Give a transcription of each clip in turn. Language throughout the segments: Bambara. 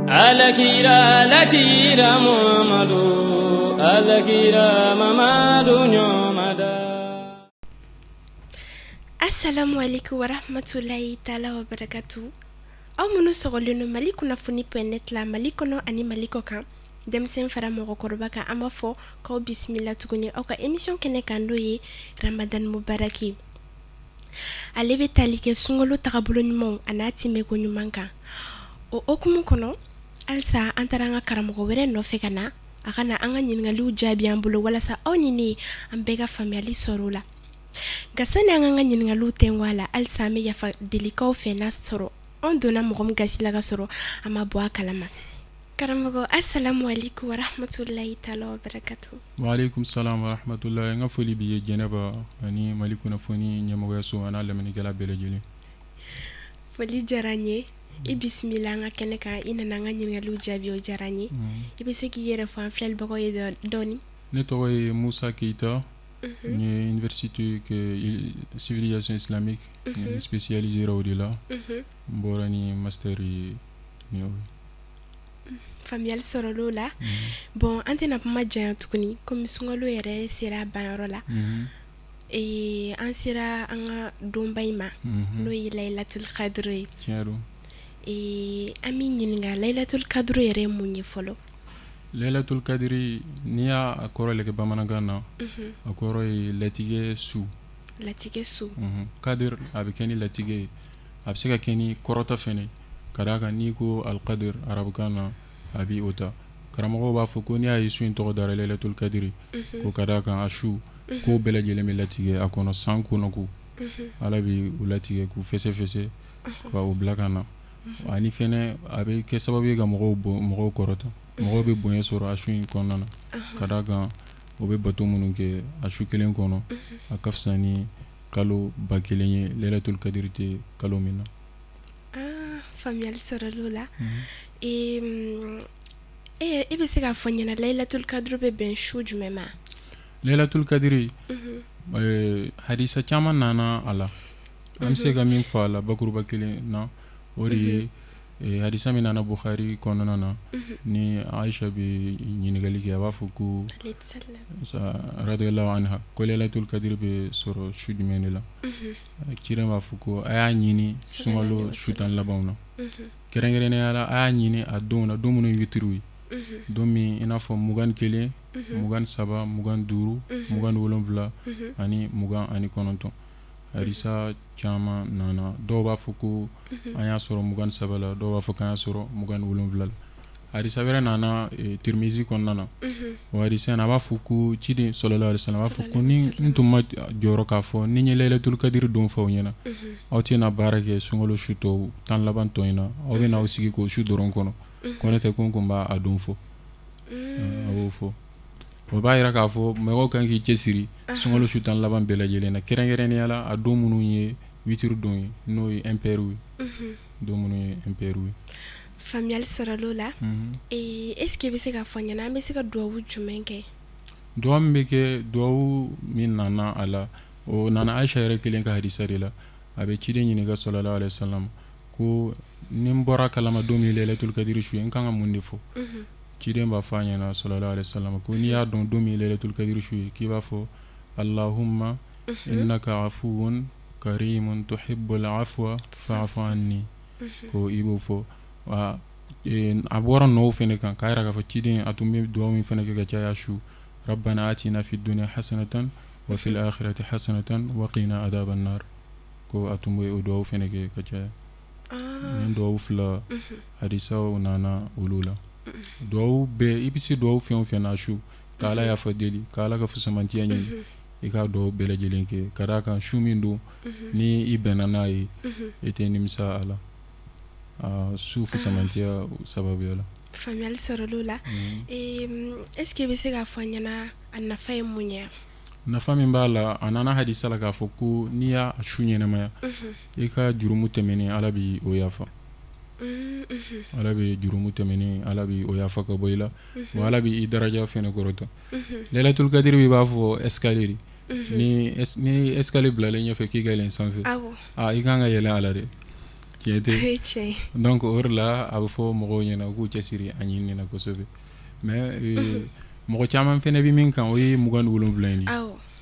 Alakira, alakira Muhammadu, alakira Mamadu ɲɔmada. Assalamu alaikum warahmatullahi taala wa barakatu. Aw minnu sɔgɔlen don Mali kunnafoni.net la, Mali kɔnɔ ani Mali kɔ kan, denmisɛn fara mɔgɔkɔrɔba kan, an b'a fɔ k'aw bisimila tuguni aw ka émission kɛnɛ kan, n'o ye Ramadan Mubaraki. Ale bɛ tali kɛ sunkalo tagabolo ɲumanw a n'a tɛmɛko ɲuman kan. O hukumu kɔnɔ, halisa an taara an ka karamɔgɔ wɛrɛ nɔfɛ ka na a ka na an ka ɲininkaliw jaabi an bolo, walasa aw ni ne, an bɛɛ ka faamuyali sɔrɔ o la. Nka sani an k'an ka ɲininkaliw tɛnku a la, halisa an bɛ yafa deli aw fɛ n'a sɔrɔ anw donna mɔgɔ min gasi la ka sɔrɔ an ma bɔ a kalama. Karamɔgɔ, assalamu alaikum warahmatullahi taala wabarakatuh. Waaleykum salam warahmatullahi. N ka foli b'i ye Jɛnɛba, ani Mali kunnafoni ɲɛmɔgɔyaso an'a lamɛnnikɛla bɛɛ lajɛlen. Foli diyara n ye. I bisimila an ka kɛnɛ kan. I nana an ka ɲininkaliw jaabi, o diyara n ye. I bɛ se k'i yɛrɛ fɔ an filɛlibagaw ye dɔɔni? Ne tɔgɔ ye Musa Keyita. N ye université kɛ, civilisation islamique, n spécialisé o de la. N bɔra ni master ye ni o ye. Faamuyali sɔrɔla o la. Bon, an tɛna kuma janya tuguni, komi sunkalo yɛrɛ sera a banyɔrɔ la. An sera an ka donba in ma, n'o ye Layilatul kadiri ye. Tiɲɛ don. An b'i ɲininka, Layilatul kadiri yɛrɛ ye mun ye fɔlɔ? Layilatul kadiri, n'i y'a kɔrɔ lajɛ bamanankan na, a kɔrɔ ye latigɛ su. Latigɛ su. Kadiri, a bɛ kɛ ni latigɛ ye, a bɛ se ka kɛ ni kɔrɔta fɛnɛ, ka d'a kan n'i ko alikadir arabukan na, a bɛ o ta. Karamɔgɔw b'a fɔ ko n'i y'a ye su in tɔgɔ dara Layilatul kadiri, ko ka d'a kan a su ko bɛɛ lajɛlen bɛ latigɛ a kɔnɔ, san kɔnɔ ko Ala bɛ u latigɛ k'u fɛsɛfɛsɛ ka u bila ka na. Ani fɛnɛ a bɛ kɛ sababu ye ka mɔgɔw kɔrɔta, mɔgɔw bɛ bonya sɔrɔ a su in kɔnɔna na, ka d'a kan o bɛ bato minnu kɛ a su kelen kɔnɔ, a ka fisa ni kalo 1000 ye, Layilatul kadiri tɛ kalo min na. Faamuyali sɔrɔla o la. E bɛ se k'a fɔ n ɲɛna, Layilatul kadiri bɛ bɛn su jumɛn ma? Layilatul kadiri, hadisa caman nana a la. An bɛ se ka min fɔ a la bakuruba kelen na, o de ye hadisa min nana Bukhari kɔnɔna na, ni Ayisa bɛ ɲininkali kɛ, a b'a fɔ ko radiyallahu anha, ko Layilatul kadiri bɛ sɔrɔ su jumɛn de la? Ciden b'a fɔ ko a y'a ɲini sunkalo su 10 labanw na, kɛrɛnkɛrɛnnenya la a y'a ɲini a don na, don minnu ye witiriw ye, don min i n'a fɔ 21, 23, 25, 27 ani 29. Hadisa caman nana, dɔw b'a fɔ ko an y'a sɔrɔ 23 la, dɔw b'a fɔ k'an y'a sɔrɔ 27 la. Hadisa wɛrɛ nana Tirimizi kɔnɔna na, o hadisa in a b'a fɔ ko ciden sallallahu alaihi wasallam a b'a fɔ ko ni n tun ma jɔrɔ k'a fɔ ni n ye Layilatul kadiri don fɔ aw ɲɛna, aw tɛna baara kɛ sunkalo su tɔw 10 laban tɔ in na, aw bɛna aw sigi k'o su dɔrɔn kɔnɔ, ko ne tɛ ko n tun b'a don fɔ. A b'o fɔ. O b'a jira k'a fɔ mɔgɔw kan k'i cɛsiri sunkalo su 10 laban bɛɛ lajɛlen na, kɛrɛnkɛrɛnnenya la a don minnu ye witiri don ye, n'o ye impair ye, don minnu ye impair ye. Faamuyali sɔrɔla o la. Est-ce que i bɛ se k'a fɔ n ɲɛna, an bɛ se ka dugawu jumɛn kɛ? Dugawu min bɛ kɛ, dugawu min nana a la, o nana Ayisa yɛrɛ kelen ka hadisa de la. A bɛ ciden ɲininka sallallahu alaihi wasallam ko ni n bɔra kalama don min Layilatul kadiri su ye, n kan ka mun de fɔ? Ciden b'a fɔ a ɲɛna sallallahu alaihi wasallam ko n'i y'a dɔn don min ye Laylatul kadiri su ye, k'i b'a fɔ allahumma innaka afuwun karimun tuhibbul afwa fa'fu anni, ko i b'o fɔ. Wa a bɔra nɔw fana kan k'a jira k'a fɔ ciden a tun bɛ dugawu min fana kɛ ka caya su: rabbana atina fid dunya hasanatan wa fil akhirati hasanatan wa qina adhaban nar, ko a tun bɛ o dugawu fana kɛ ka caya. Nin dugawu fila, hadisaw nana olu la. Dugawu bɛɛ, i bɛ se dugawu fɛn o fɛn na su, ka Ala yafa deli, ka Ala ka fusamantiya ɲini, i k'a dugawu bɛɛ lajɛlen kɛ, ka d'a kan su min don, ni i bɛnna n'a ye, i tɛ nimisa a la, su fusamantiya sababuya la. Faamuyali sɔrɔla o la. Est-ce que i bɛ se k'a fɔ an ɲɛna, a nafa ye mun ye? Nafa min b'a la, a nana hadisa la k'a fɔ ko n'i y'a su ɲɛnamaya, i ka jurumu tɛmɛnen, Ala bɛ o yafa. Ala bɛ jurumu tɛmɛnen, Ala bɛ o yafa ka bɔ i la, wa Ala bɛ i daraja fɛnɛ kɔrɔta. Laylatul kadiri bɛ b'a fɔ escalier, ni escalier bilalen ɲɛfɛ k'i ka yɛlɛn sanfɛ, i kan ka yɛlɛn a la dɛ. Tiɲɛ tɛ? Donc o de la a bɛ fɔ mɔgɔw ɲɛna u k'u cɛsiri a ɲinini na kosɛbɛ. Mais mɔgɔ caman fana bɛ min kan, o ye 27 in de,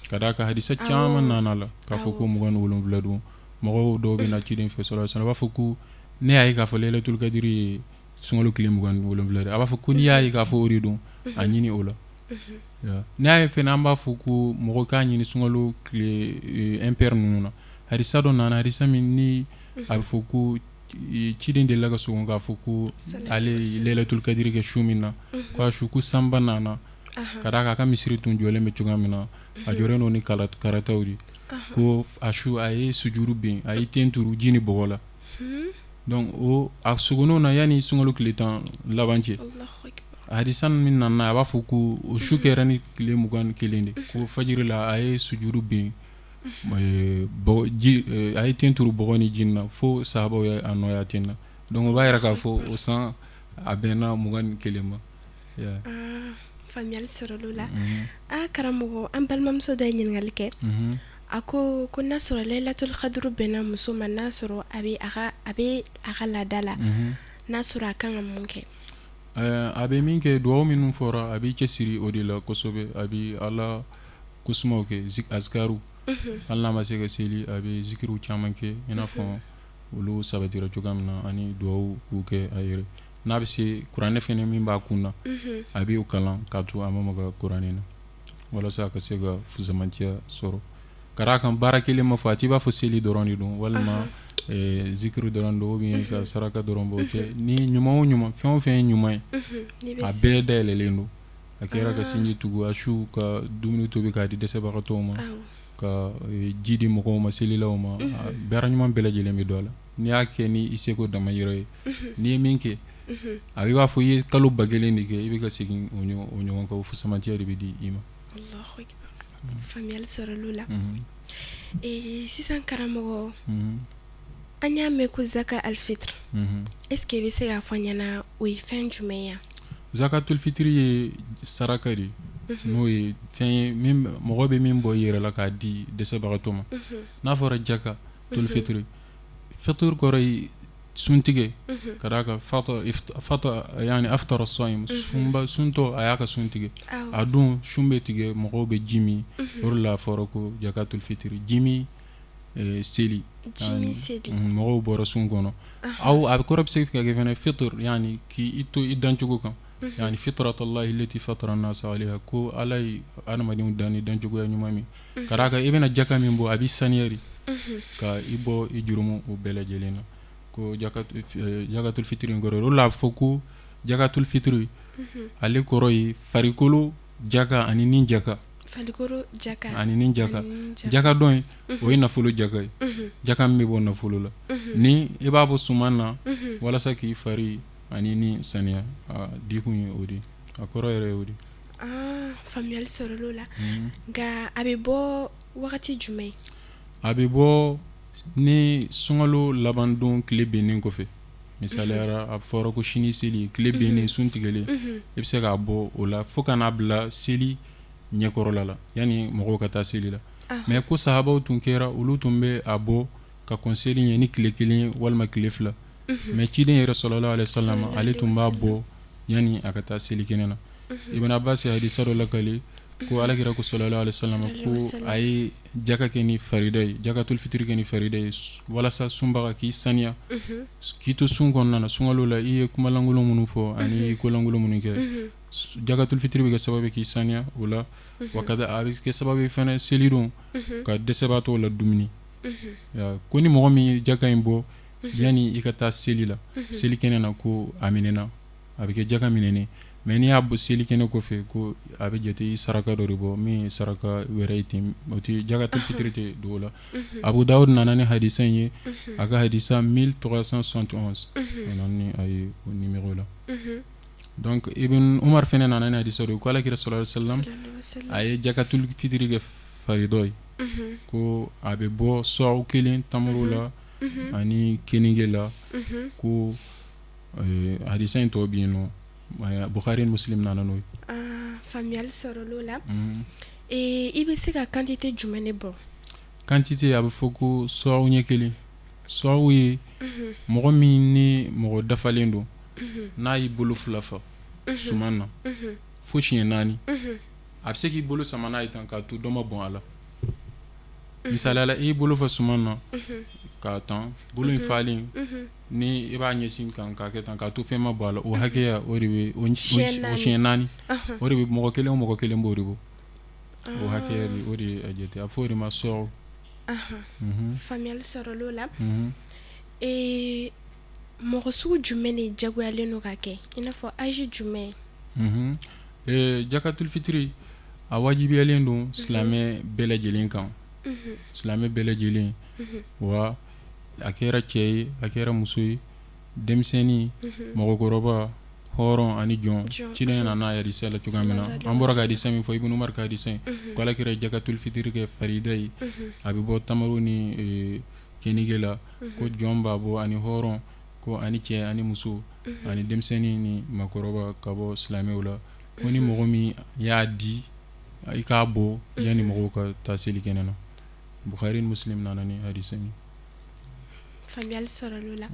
ka d'a kan hadisa caman nana la k'a fɔ ko 27 don. Mɔgɔw dɔw bɛ na ciden fɛ sallallahu alaihi wasallam, a b'a fɔ ko ne y'a ye k'a fɔ laylatul kadiri ye sunkalo tile 27 de. A b'a fɔ ko n'i y'a ye k'a fɔ o de don, a ɲini o la. N'i y'a ye fana an b'a fɔ ko mɔgɔ k'a ɲini sunkalo tile impair ninnu na, hadisa dɔ nana, hadisa min ni a bɛ fɔ ko ciden delila ka sugo k'a fɔ ko ale ye laylatul kadiri kɛ su min na, ko a su ko sanba nana, ka d'a kan a ka misiri tun jɔlen bɛ cogoya min na, a jɔlen don ni karataw de, ko a su a ye sujuru bin, a ye ten turu ji ni bɔgɔ la. Donc o a sugon'o na yanni sunkalo tile 10 laban cɛ. Hadisa min nana, a b'a fɔ ko o su kɛra ni tile 21 de, ko fajiri la a ye sujuru bin, a ye ten turu bɔgɔ ni ji na fo sahabaw ye a nɔ ye ten na. Donc o b'a yira k'a fɔ o san a bɛnna 21 ma. Faamuyali sɔrɔla o la. Aa karamɔgɔ, an balimamuso dɔ ye ɲininkali kɛ. A ko ko n'a sɔrɔ laylatul kadiri bɛnna muso ma, n'a sɔrɔ a bɛ a ka laada la, n'a sɔrɔ a kan ka mun kɛ? A bɛ min kɛ, dugawu minnu fɔra, a b'i cɛsiri o de la kosɛbɛ. A bɛ Ala kosumaw kɛ, azikaru. Hali n'a ma se ka seli, a bɛ zikiriw caman kɛ i n'a fɔ olu sabatira cogoya min na, ani dugawu k'u kɛ a yɛrɛ. N'a bɛ se kuranɛ fana min b'a kun na, a bɛ o kalan k'a to a ma maga kuranɛ na, walasa a ka se ka fusamantiya sɔrɔ. Ka d'a kan baara kelen ma fɔ, a t'i b'a fɔ seli dɔrɔn de don walima zikiri dɔrɔn don ou bien ka saraka dɔrɔn bɔ, o tɛ. Ni ɲuman o ɲuman, fɛn o fɛn ye ɲuman ye, a bɛɛ dayɛlɛlen don. A kɛra ka sinji tugu, a su ka dumuni tobi k'a di dɛsɛbagatɔw ma, ka ji di mɔgɔw ma, selilaw ma, baara ɲuman bɛɛ lajɛlen bɛ don a la. N'i y'a kɛ ni i seko damayira ye, n'i ye min kɛ, a b'i b'a fɔ i ye kalo 1000 de kɛ, i bɛ ka segin o ɲɔgɔn kan, o fusamantiya de bɛ di i ma. Faamuyali sɔrɔla o la. Sisan karamɔgɔ, an y'a mɛn ko zaka alfitr, est ce que i bɛ se k'a fɔ an ɲɛna o ye fɛn jumɛn ye? Zakatul fitiri ye saraka de, n'o ye fɛn ye mɔgɔ bɛ min bɔ i yɛrɛ la k'a di dɛsɛbagatɔ ma. N'a fɔra jakatul fitiri, fitiri kɔrɔ ye suntigɛ, ka d'a kan yani aftara sɔim, sunba suntɔ a y'a ka sun tigɛ. A don sun bɛ tigɛ, mɔgɔw bɛ ji min. O de la a fɔra ko jakatul fitiri, ji min seli, mɔgɔw bɔra sun kɔnɔ. Aw a kɔrɔ bɛ se ka kɛ fana fitr, yani k'i to i dancogo kan, yani fitratallahi lati fatara nasa alayha, ko Ala ye adamadenw dan ni dancogoya ɲuman min. Ka d'a kan i bɛna jaka min bɔ, a b'i saniya de ka i bɔ i jurumu o bɛɛ lajɛlen na. Ko jakatul fitiri in kɔrɔ, o la a fɔ ko jakatul fitiri, ale kɔrɔ ye farikolo jaka ani ni jaka. Ani ni jaka. Jaka dɔ in, o ye nafolo jaka ye, jaka min bɛ bɔ nafolo la, ni i b'a bɔ suman na walasa k'i fari ani ni saniya. A dikun ye o de, a kɔrɔ yɛrɛ ye o de. Faamuyali sɔrɔla o la. Nka a bɛ bɔ wagati jumɛn? A bɛ bɔ ni sunkalo labandon tile binnen kɔfɛ. Misaliyara, a fɔra ko sini seli, tile binnen, sun tigɛlen, i bɛ se k'a bɔ o la fo ka n'a bila seli ɲɛkɔrɔla la, yanni mɔgɔw ka taa seli la. Mais ko sahabaw tun kɛra, olu tun bɛ a bɔ ka kɔn seli ɲɛ ni tile 1 walima tile 2. Mais ciden yɛrɛ sallallahu alaihi wasallam, ale tun b'a bɔ yanni a ka taa selikɛnɛ na. Ibn Abbas ye hadisa dɔ lakali ko Alakira ko sallallahu alaihi wasallam ko a ye jaka kɛ ni farida ye, jakatul fitiri kɛ ni farida ye, walasa sunbaga k'i saniya, k'i to sun kɔnɔna na, sunkalo la, i ye kumalankolon minnu fɔ ani i kolankolon minnu kɛ. Jakatul fitiri bɛ kɛ sababu k'i saniya o la, wa a bɛ kɛ sababu fana selidon ka dɛsɛbaatɔw la dumuni. Ko ni mɔgɔ min ye jaka in bɔ yanni i ka taa seli la, selikɛnɛ na, ko a minɛna, a bɛ kɛ jaka minɛnen. Mais n'i y'a bɔ selikɛnɛ kɔfɛ, ko a bɛ jate i saraka dɔ de bɔ min ye saraka wɛrɛ ye ten, o tɛ jakatul fitiri tɛ don o la. Abu Dawud nana ni hadisa in ye, a ka hadisa 1371, a nana ni a ye o numéro la. Donc Ibn Umar fana nana ni hadisa dɔ ye ko Alakira sallallahu alaihi wasallam a ye jakatul fitiri kɛ faridɔ ye, ko a bɛ bɔ sɔw 1 tamaro la ani keninge la. Ko hadisa in tɔ bɛ yen nɔ, Bukhari ni Muslim nana n'o ye. Faamuyali sɔrɔla o la. I bɛ se ka quantité jumɛn de bɔ? Quantité, a bɛ fɔ ko sɔw ɲɛ kelen. Sɔw ye mɔgɔ min ni mɔgɔ dafalen don, n'a y'i bolo fila fa suman na fo siɲɛ naani, a bɛ se k'i bolo sama n'a ye tan k'a to dɔ ma bɔn a la. Misaliya la, i y'i bolo fa suman na k'a tan, bolo in falen ni i b'a ɲɛsin kan k'a kɛ tan k'a to fɛn ma bɔ a la, o hakɛya o de bɛ o siɲɛ naani, o de bɛ mɔgɔ kelen o mɔgɔ kelen b'o de bɔ, o hakɛya de, o de ye a jate, a fɔ o de ma sɔw. Faamuyali sɔrɔla o la. Mɔgɔ sugu jumɛn de jagoyalen don k'a kɛ, i n'a fɔ âge jumɛn? Jakatul fitiri a wajibiyalen don silamɛ bɛɛ lajɛlen kan, silamɛ bɛɛ lajɛlen, wa a kɛra cɛ ye, a kɛra muso ye, denmisɛnnin, mɔgɔkɔrɔba, hɔrɔn ani jɔn. Ciden nana hadisa la cogoya min na, an bɔra ka hadisa min fɔ, Ibn Umar ka hadisa in, ko Ala kira ye jakatul fitiri kɛ farida ye, a bɛ bɔ tamaro ni kenige la, ko jɔn b'a bɔ ani hɔrɔn, ko ani cɛ ani muso ani denmisɛnnin ni makɔrɔba ka bɔ silamɛw la, ko ni mɔgɔ min y'a di, i k'a bɔ yanni mɔgɔw ka taa seli kɛnɛ na. Bukhari ni Muslim nana ni hadisa in. Faamuyali sɔrɔla o la.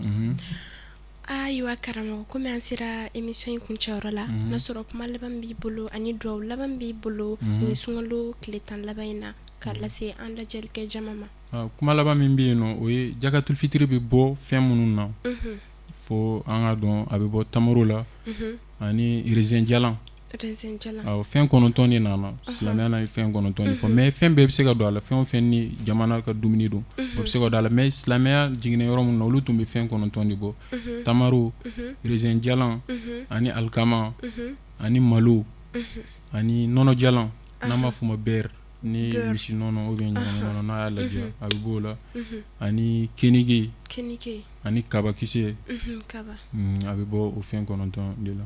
Ayiwa karamɔgɔ, komi an sera émission in kuncɛyɔrɔ la, n'a sɔrɔ kuma laban b'i bolo ani dugawu laban b'i bolo ni sunkalo tile 10 laban in na ka lase an lajɛlikɛ jama ma. Kuma laban min bɛ yen nɔ, o ye jakatul fitiri bɛ bɔ fɛn minnu na, fo an ka dɔn a bɛ bɔ tamaro la ani raisin jalan. Fɛn 9 de nana, silamɛya na fɛn 9 de fɔ, mais fɛn bɛɛ bɛ se ka don a la, fɛn o fɛn ni jamana ka dumuni don, o bɛ se ka don a la, mais silamɛya jiginna yɔrɔ min na, olu tun bɛ fɛn 9 de bɔ: tamaro, raisin jalan ani alikama ani malo ani nɔnɔ jalan, n'an b'a f'o ma beurre, ni misi nɔnɔ ou bien ɲɔgɔn nɔnɔ, n'a y'a lajɛ a bɛ b'o la, ani kenige ani kabakisɛ, a bɛ bɔ o fɛn 9 de la.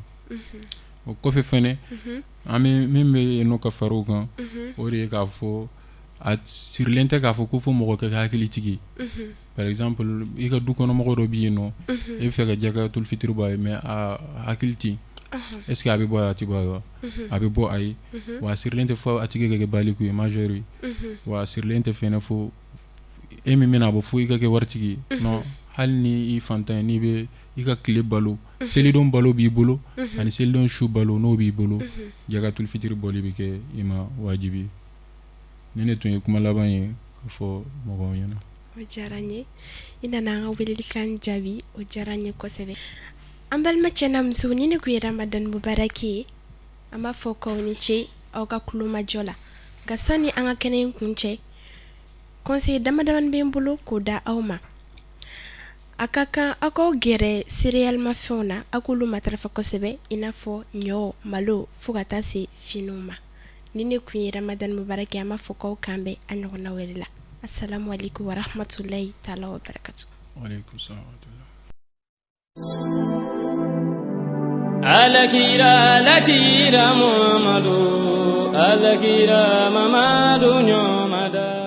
O kɔfɛ fɛnɛ, an bɛ min bɛ yen nɔ ka fara o kan, o de ye k'a fɔ a sirilen tɛ k'a fɔ ko fo mɔgɔ ka kɛ hakilitigi. Par exemple, i ka du kɔnɔmɔgɔ dɔ bɛ yen nɔ, e bɛ fɛ ka jakatul fitiri bɔ a ye, mais a hakili tɛ yen, est ce que a bɛ bɔ a ye, a tɛ bɔ a ye wa? A bɛ bɔ a ye. Wa a sirilen tɛ fo a tigi ka kɛ baliku ye, majeur ye. Wa a sirilen tɛ fɛnɛ fo e min bɛna bɔ fo i ka kɛ waritigi ye. Non, hali ni i fantan ye, n'i bɛ i ka tile balo, selidon balo b'i bolo ani selidon su balo, n'o b'i bolo, jakatul fitiri bɔli bɛ kɛ i ma wajibi ye. Nin de tun ye kuma laban ye ka fɔ mɔgɔw ɲɛna. O diyara n ye, i nana an ka welelikan jaabi, o diyara n ye kosɛbɛ. An balima cɛ n'a muso, ni ne tun ye Ramadan Mubaraki ye, an b'a fɔ k'aw ni ce aw ka tulomajɔ la. Nka sani an ka kɛnɛ in kuncɛ, conseil damadamani bɛ n bolo k'o da aw ma. A ka kan aw k'aw gɛrɛ céréales mafɛnw na, aw k'olu matarafa kosɛbɛ, i n'a fɔ ɲɔ, malo, fo ka taa se finiw ma. Ni ne tun ye Ramadan Mubaraki, an b'a fɔ k'aw k'an bɛn a ɲɔgɔnna wɛrɛ la. Assalamu alaikum wa rahmatullahi taala wa barakatuh. Alakira, alakira Muhammadu, alakira Mamadu ɲɔmada.